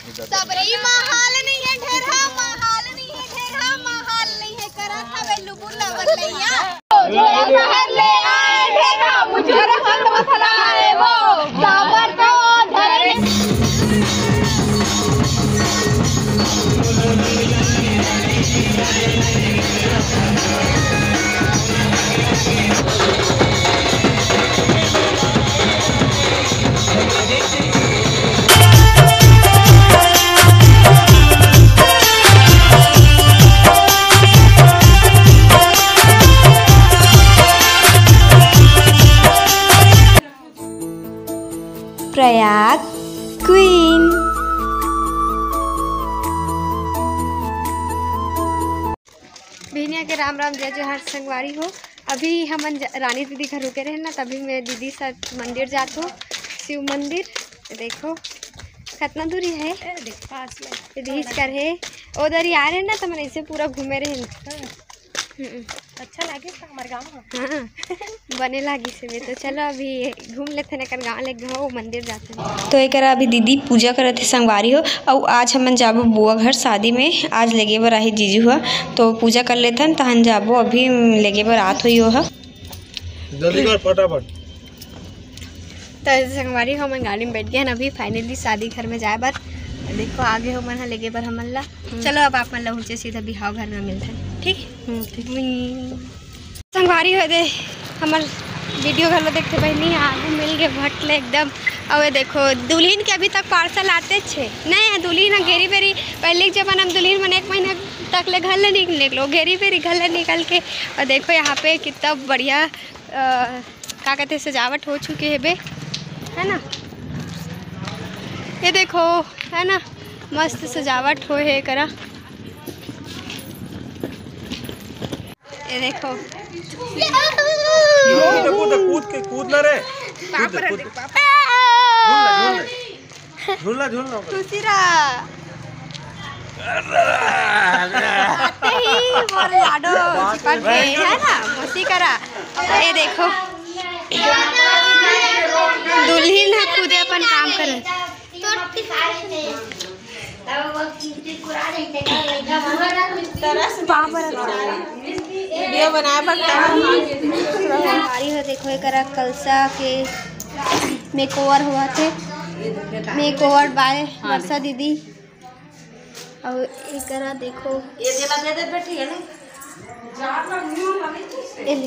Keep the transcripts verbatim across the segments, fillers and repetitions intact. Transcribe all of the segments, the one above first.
सबरी महाल नहीं है ढेरहा, महाल नहीं है ढेरहा, महाल नहीं है करत हवे लुबुर लबर लैया। जो शहर ले आए ढेरहा, मुझे रखन बसला है वो, साबर तो धरे। प्रयाग क्वीन। बिहनिया के राम राम, जय जोहार संगवारी हो। अभी हमन ज-, रानी दीदी घर रुके रहे ना, तभी मैं दीदी साथ मंदिर जात हो, शिव मंदिर। देखो कितना दूरी है, ए, देख, पास में। ये दीदी कर है, उधर ही आ रहे ना, तो मन ऐसे पूरा घूमे रहे। हाँ। हम्म। अच्छा लागे था हमारे गाँव में। हाँ, बने लागी से बे। तो चलो अभी घूम लेते हैं, एकर गाँव ले गाँव मंदिर जाते हैं। तो एकरा अभी दीदी पूजा करत हे संगवारी हो, अउ आज हमन जाबो बुआ घर शादी में, आज लेगे बर आहे जीजू ह, तो पूजा कर लेथन, तहन जाबो, अभी लेगे बर आत होई ओह। जल्दी कर फटाफट। तो संगवारी हो, हमन गाड़ी में बैठ गए हैं अभी finally शादी घर में जाए बर। देखो आगे हो मन ह लेगे बर हमन ला। हम्म। चलो अब आप मन ला उहुंचे सीधा बिहाव घर में मिलथन, ठीक? हम्म, ठीक। बुई। संगवारी हो दे, हमर video घलो देखते बहिनी, आगू मिल गए भट ले एकदम। अउ ये देखो दुल्हिन के अभी तक parcel आते छे नहीं है। दुल्हिन ह घेरी बेरी, पहले के जमाना में दुल्हिन मन एक महीना तक ले घर ले नहीं निकलो, घेरी बेरी घर ले निकल के। अउ देखो यहाँ पे कितना बढ़िया अ, का कहते, सजावट हो चुके हे बे, है ना? ये देखो, है ना, मस्त सजावट हो हे करा। ये देखो, कूद, कूद, कूद के, कूद ना रे। बाप रे, कूद, कूद। बाप। झूल ले, झूल ले। झूलना, झूलना। खुशी रहा। आते ही मोर लाडो चिपक गए, है ना, मौसी करा। ये देखो, दुल्हिन ह खुदे अपन काम करे। बाप रे। Video बनाए बर कहा। संगवारी हो देखो, एकरा कलसा के makeover हुआ थे, makeover by वर्षा दीदी। अउ एकरा देखो, ये जेला दे दे बेटी, है ना? ये ले,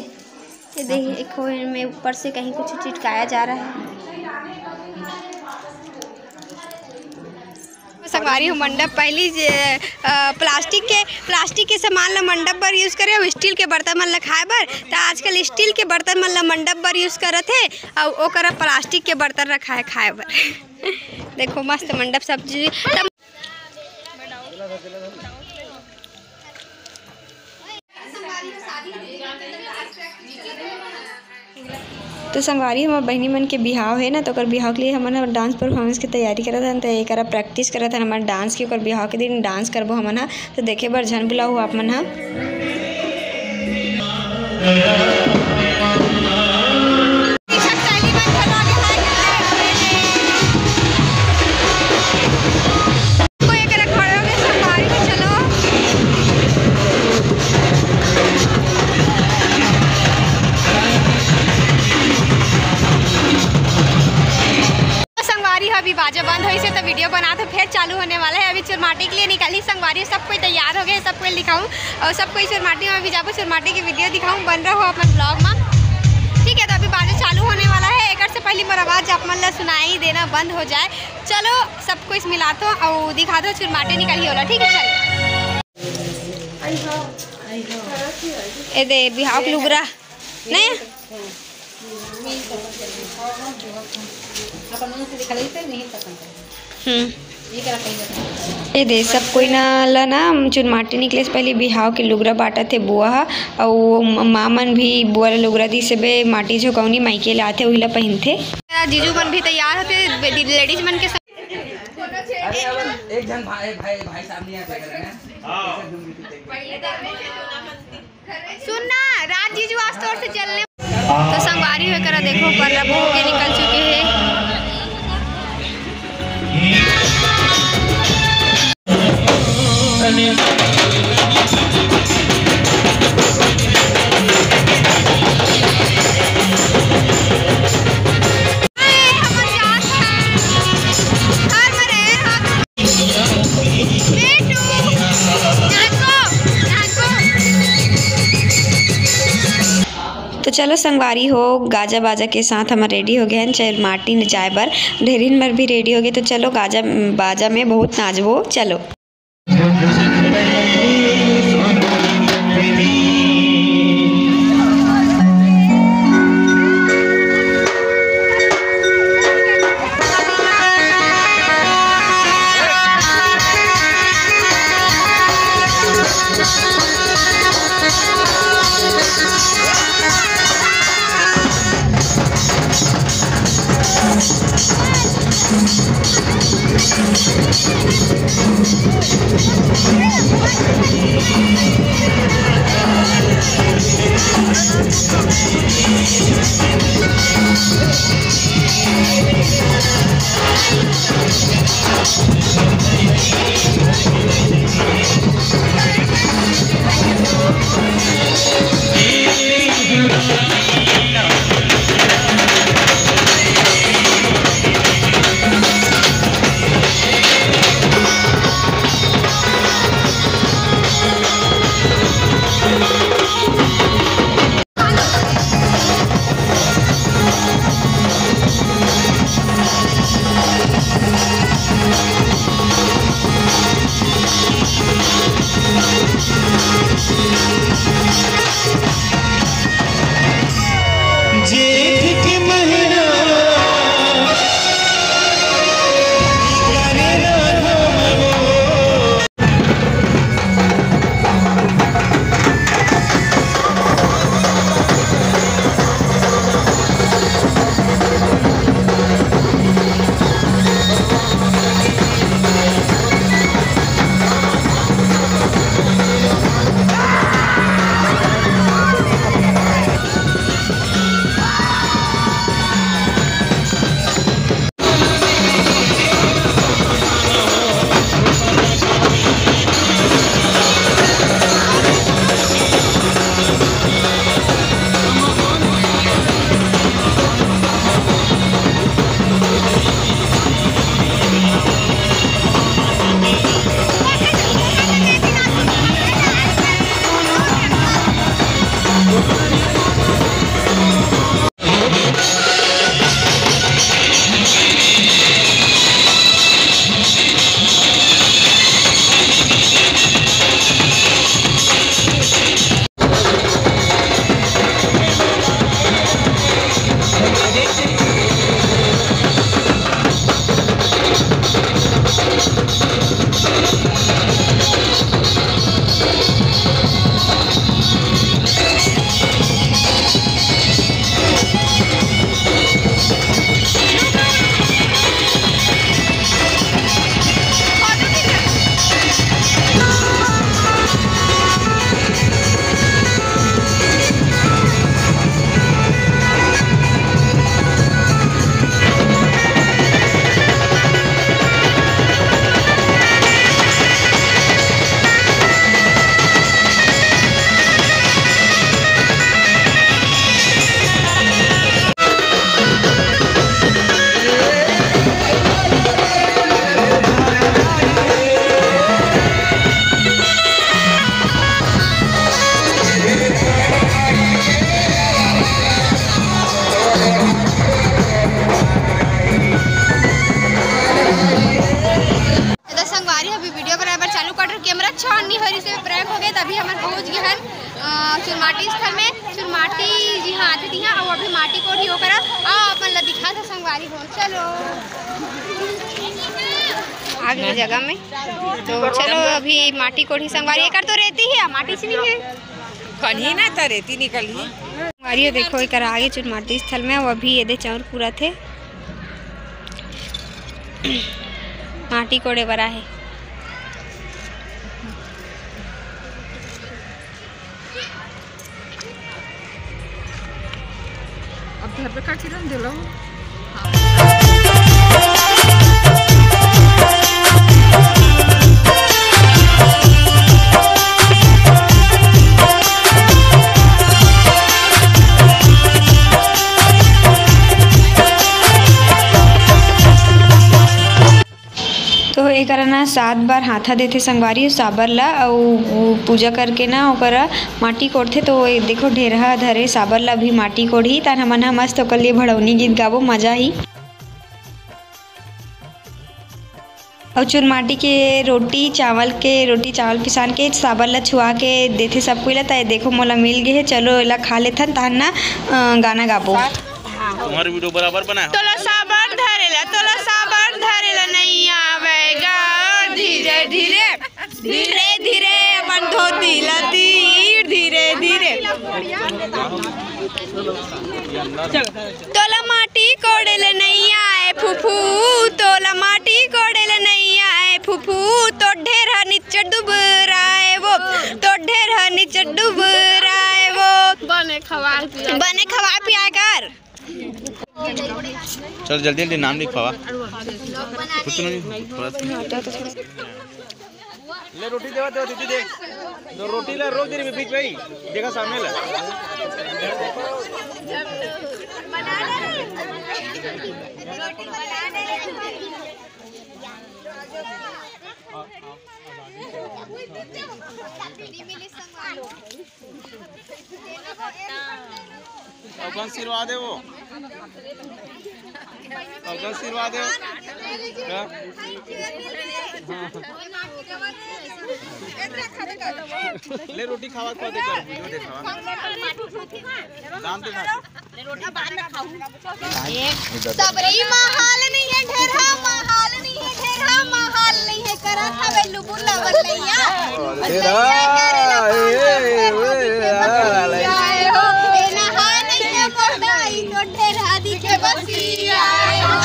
ये देखिए, एक में ऊपर से कहीं कुछ चिटकाया जा रहा है। संगवारी हो, मंडप पहली जे, अ, plastic के, plastic के सामान ला मंडप बर use करे, अउ steel के बर्तन मन ला खाए बर। त आजकल steel के बर्तन मन ला मंडप बर use करत हे, अउ ओकरा plastic के बर्तन रखा है खाए बर। देखो, मस्त मंडप सब चीज। तो संगवारी, हमर बहिनी मन के बिहाव हे ना, तो ओकर बिहाव के लिए हमन ह dance performance के तैयारी करत हन। तो एकरा practice करत हन हमर dance के, ओकर बिहाव के दिन dance करबो हमन ह। तो देखे बर झन भुलाहू आप मन ह। कोई एकरा खड़े होके संगवारी में चलो। तो संगवारी हो, अभी बाजा बंद होइस हे, तो video बनात हो, फिर चालू होने वाला है। अभी चुरमाटी के लिए निकली संगवारी, सब कोई तैयार हो गए, सब कोई दिखाऊं और सब कोई चुरमाटी में अभी जाबो, चुरमाटी की video दिखाऊं, बन रहो अपन vlog में। ठीक है, तो अभी बाजा चालू होने वाला है, एकर से पहले मोर आवाज आप मन ला सुनाई देना बंद हो जाए। चलो, सब कुछ मिलात हो और दिखात हो, चुरमाटी निकली होला। ठीक है, चलो। ए दे, बिहाव के लुगरा। नहीं? हम्म। ए दे, सब कोई ना ला ना, चुनमाटी निकले से पहले बिहाव के लुगरा बांटत हे बुआ ह, अउ म-, माँ मन भी बुआ ला लुगरा दिस हे बे, माटी झोकौनी मायके ले आथे, उही ला पहिनथे। जीजू मन भी तैयार होथे, ladies मन के संग। अरे, अरे, एक झन भाई, भाई, भाई साहब नहीं आते कर रहे हैं। हाँ। सुन ना, राज जीजू आज तोर से चलने। तो संगवारी हो करा देखो, पर्रा बहू के निकल चुके हैं। तो चलो संगवारी हो, गाजा बाजा के साथ हमर रेडी हो गए हैं चुरमाटी में जाए बर। ढेरिन मर भी रेडी हो गए, तो चलो गाजा बाजा में बहुत नाचबो, चलो। तो संगवारी, अभी वीडियो बनाए बर चालू कर रहे, कैमरा अच्छा on नहीं हो रही से prank हो गए। तभी हमर पहुंच गए हैं, अ, चुरमाटी स्थल में। चुरमाटी जी हाँ आते थी, हाँ, और अभी माटी कोड़ी हो करा, आओ अपन ला दिखा था संगवारी हो। चलो आगे के जगह में, तो चलो अभी माटी कोड़ी संगवारी, एकर तो रेती है, माटी से नहीं है। कहीं ना तो रेती निकली। संगवारी हो देखो, एकर आगे चुरमाटी स्थल में, वो अभी ये दे चाउर पूरा थे। माटी कोड़े बर आहे। अब घर पे काट के रख दे लो। तो एकरा ना सात बार हाथा देथे संगवारी, साबर ला, अउ पूजा करके ना ओकरा माटी कोड़थे। तो ये देखो, ढेरहा धरे साबर ला भी माटी कोड़ही, तहन हमन ह मस्त ओकर लिए भड़ौनी गीत गाबो, मजा ही। अउ चुरमाटी के रोटी, चावल के रोटी, चावल पिसान के साबर ला छुआ के देथे सब कोई ला। त ये देखो, मोला मिल गे हे, चलो एला खा लेथन, तहन ना, अ, गाना गाबो। तुम्हारे वीडियो बराबर बनाए हो। तोला साबर धरेला, तोला साबर धरेला नइ आवय गा। धीरे धीरे, धीरे धीरे अपन धोती ला तीर, धीरे धीरे। तोला माटी कोड़े ले नइ आए फुफू, तोला माटी कोड़े ले नइ आए फुफू, तो ढेर ह निच्चट दुबराए वो, तो ढेर ह निच्चट दुबराए वो। बने खवाए पियाए कर। चल जल्दी जल्दी नाम लिखवावा। कुछ नहीं, थोड़ा सा। ले रोटी देवा, देवा दीदी, देख। तो रोटी ला रोक दे रही बीच में ही। देखा सामने ला। अउ कौन आशीर्वाद है वो? अउ कौन आशीर्वाद है? हाँ? ले रोटी खावा, खा दे कर, वीडियो देखावा। दान दे ना। सबरी महाल नहीं है, ढेरहा महाल नहीं है, ढेरहा महाल नहीं है, करत हवे लुबुर लवर लैया। तेरा, ए, ए, ए, ए, ए, आए हो, ए नहा नहीं है मोटाई, तो ढेरहा दिखे बसिया। आए हो।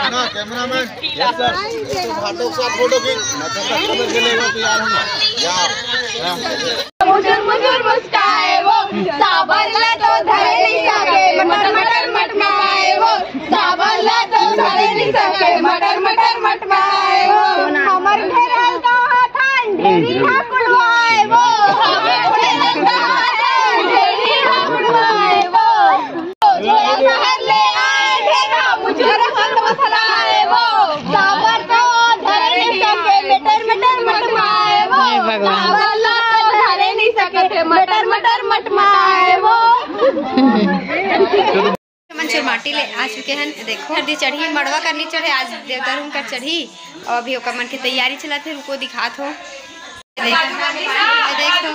ना, कैमरामैन। Yes sir. भाटो के साथ फोटो खींच। अच्छा, सर, समझ के लेगा तो यार हम। या, या। मुजुर मुजुर मुस्काए वो, साबर ला तो धरे नहीं सके, मटर मटर मटमाए वो, साबर ला तो धरे नहीं सके, मटर मटर मटमाए वो। हमर घेरल तो हाथन ढेरी हा कुड़वाए वो, हमर घेरल तो हाथन ढेरी हा कुड़वाए वो। साबर तो धरे नहीं सके, मटर मटर मटमाए वो। हे भगवान। साबर ला तो धरे नहीं सके, मटर मटर मटमाए वो। हमन चुरमाटी ले आ चुके हन। देखो, हरदी चढ़ी, मड़वा कर नी चढ़े, आज देवता रूम कर चढ़ी। अउ अभी ओकर मन के तैयारी चलत हे, रुको दिखात हो। देख, देख तो।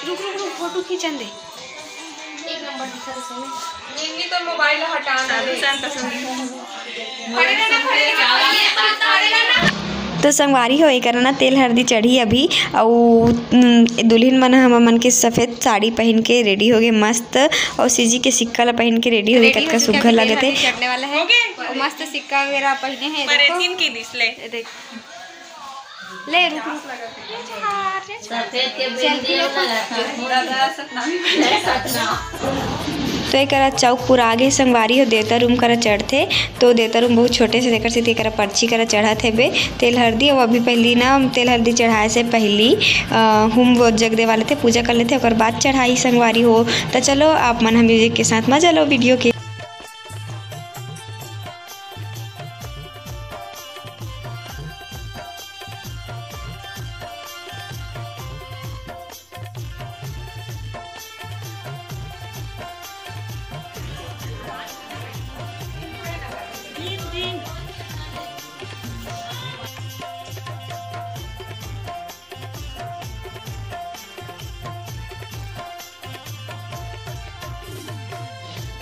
रुक, रुक, रुक, फोटो खींचन दे। एक नंबर दिखा दे सोनू। इन्हीं तो मोबाइल हटाना है। तो संगवारी हो, एकरा ना तेल हरदी चढ़ी अभी, अउ, उम, दुल्हिन मन ह हमर मन के सफेद साड़ी पहिन के रेडी होगे मस्त, अउ सीजी के सिक्का ला पहिन के रेडी होगे, रेडी हो कतका चुके सुग्घर अभी, तेल लगत हे। हरदी चढ़ने वाला है। हो गए। अउ मस्त सिक्का वगैरह पहिने हे, ये देखो। तीन की दिस ले। ये देख। ले, रुक, रुक। सफेद के बिंदी वाला लगा। तो एकरा चौक पूरा आगे संगवारी हो देवता रूम करा चढ़थे, तो देवता रूम बहुत छोटे से, तेकर सेती एकरा पर्ची करा चढ़त हेबे तेल हरदी। अउ अभी पहिली ना तेल हरदी चढ़ाए से पहिली, अ, हुम वो जग देवा लेथे, पूजा कर लेथे, ओकर बाद चढ़ाई संगवारी हो। त चलो आप मन ह म्यूजिक के साथ मजा लो वीडियो के।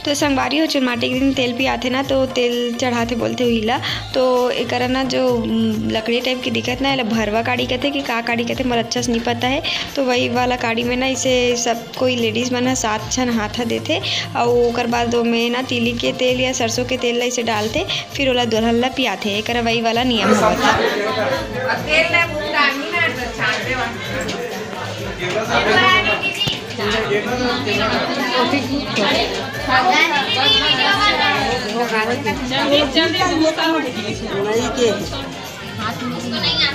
तो संगवारी हो, चुरमाटी के दिन तेल पियाथे ना, तो तेल चढ़ाथे बोलथे उही ला। तो एकरा ना जो, उम, लकड़ी टाइप के दिखत ना, एला भरवा काड़ी कथे कि का काड़ी कथे, मोला अच्छा से नहीं पता है। तो वही वाला काड़ी में ना इसे सब कोई लेडीज मन ह सात झन हाथा देथे, अउ ओकर बाद ओमे ना तिली के तेल या सरसों के तेल ला इसे डालथे, फिर ओला दुल्हन ला पियाथे। एकरा वही वाला नियम होवत हे।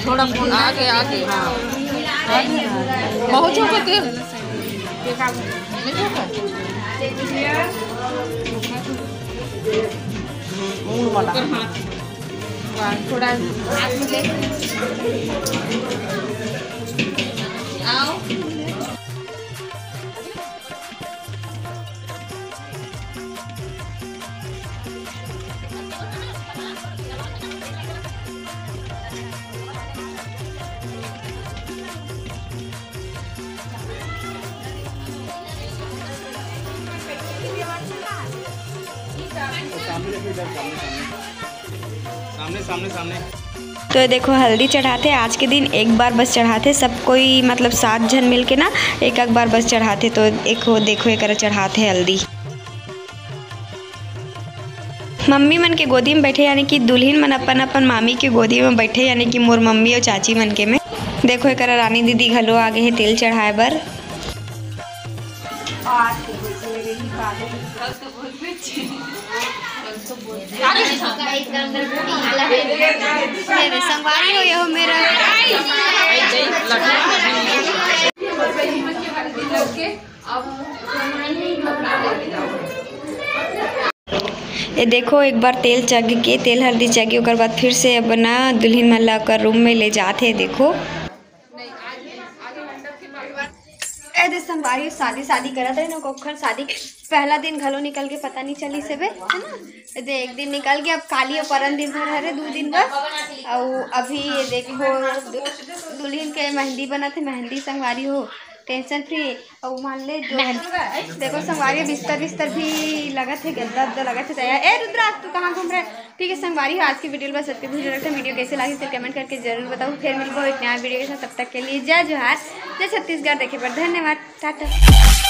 थोड़ा आगे, आगे। हाँ। बहुत झोंकत हे। नहीं झोंकत। वाह, थोड़ा हाथ में ले। आओ। सामने, सामने, सामने। तो ये देखो, हल्दी चढ़ाथे। आज के दिन एक बार बस चढ़ाथे, सब कोई, मतलब, सात झन मिलके ना एक एक बार बस चढ़ाथे। तो एक हो, देखो, एकरा चढ़ाथे हल्दी। मम्मी मन के गोदी में बैठे, यानी कि दुल्हिन मन अपन अपन मामी के गोदी में बैठे, यानी कि मोर मम्मी अउ चाची मन के में। देखो, एकरा रानी दीदी घलो आगे हे तेल चढ़ाए बर। ये दे संगवारी हो, ये हो मेरा। ये देखो, एक बार तेल चघ के, तेल हल्दी चघ के, ओकर बाद फिर से अब ना दुल्हिन मन ला ओकर रूम में ले जात हे। देखो, ए दे संगवारी, शादी, शादी करत रहे ना, ओखर शादी पहला दिन घलो निकल के पता नहीं चलिस हे बे, है ना? ए दे एक दिन निकल के, अब काली अउ परन दिन भर हरे, दू दिन बस। अउ अभी ये देखो, दु-, दुल्हिन के मेहंदी बनत हे, मेहंदी संगवारी हो, tension free। अउ मान ले जो, देखो संगवारी, बिस्तर, बिस्तर भी लगत हे, गद्दा, उद्दा लगत हे तैयार। ए रुद्रा, तू कहाँ घूम रहे? ठीक है संगवारी हो, आज की video बस इतनी। मुझे लगता है video कैसे लगी, फिर comment करके जरूर बताओ। फिर मिलबो एक नया video के साथ, तब तक के लिए जय जोहार, जय छत्तीसगढ़। देखे पर धन्यवाद, टाटा।